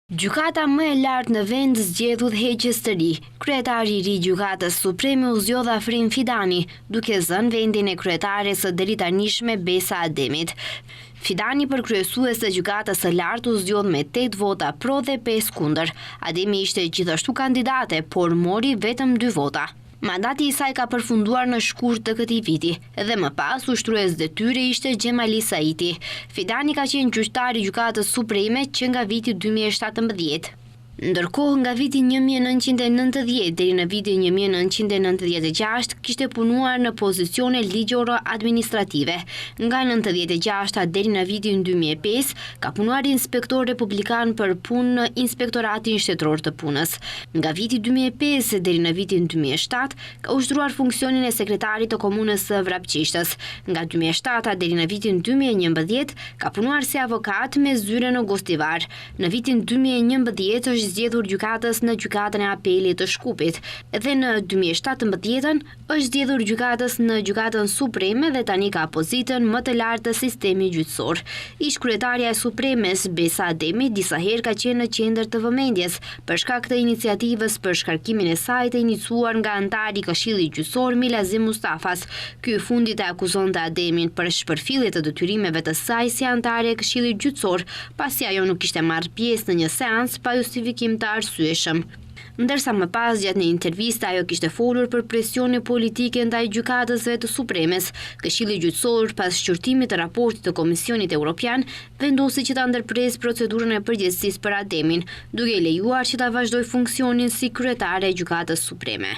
Gjykata më e lartë në vend zgjedh udhëheqës të ri. Kryetari i ri i Gjykatës Supreme u zgjodh Afrim Fidani, duke zënë vendin e kryetares së deritanishme Besa Ademit. Fidani për kryesues të Gjykatës së Lartë u zgjodh me tetë vota pro dhe pesë kundër. Ademi ishte gjithashtu kandidate, por mori vetëm dy vota. Mandati i saj ka përfunduar në shkurt të këtij viti dhe më pas ushtrues detyre ishte Xhemali Saiti. Fidani ka qenë gjyqtar i Gjykatës Supreme që nga viti 2017. Ndërkohë, nga viti 1990 deri në vitin 1996 kishte punuar në pozicione ligjoro-administrative. Nga 96-a deri në vitin 2005 ka punuar inspektor republikan për punë në Inspektoratin Shtetëror të Punës. Nga viti 2005 deri në vitin 2007 ka ushtruar funksionin e sekretarit të komunës së Vrapçishtës. Nga 2007 deri në vitin 2011 ka punuar si avokat me zyre në Gostivar. Në vitin 2011 është zgjedhur gjykatës në Gjykatën e Apelit të Shkupit dhe në 2017 është zgjedhur gjykatës në Gjykatën Supreme dhe tani ka pozitën më të lartë të sistemit gjyqësor. Ish-kryetarja e Supremes, Besa Ademi, disa herë ka qenë në qendër të vëmendjes për shkak të iniciativës për shkarkimin e saj të iniciuar nga anëtari i Këshillit Gjyqësor Milazim Mustafas. Ky i fundit e akuzonte Ademin për shpërfillje të detyrimeve të saj si anëtare e Këshillit Gjyqësor, pasi ajo nuk kishte marrë pjesë në një seancë pa justifikim të arsyeshëm. Ndërsa më pas gjatë një interviste ajo kishte folur për presione politike ndaj gjykatësve të Supremes, Këshilli Gjyqësor pas shqyrtimit të raportit të Komisionit Europian vendosi që ta ndërpresë procedurën e përgjegjësisë për Ademin, duke e lejuar që ta vazhdojë funksionin si kryetare e Gjykatës Supreme.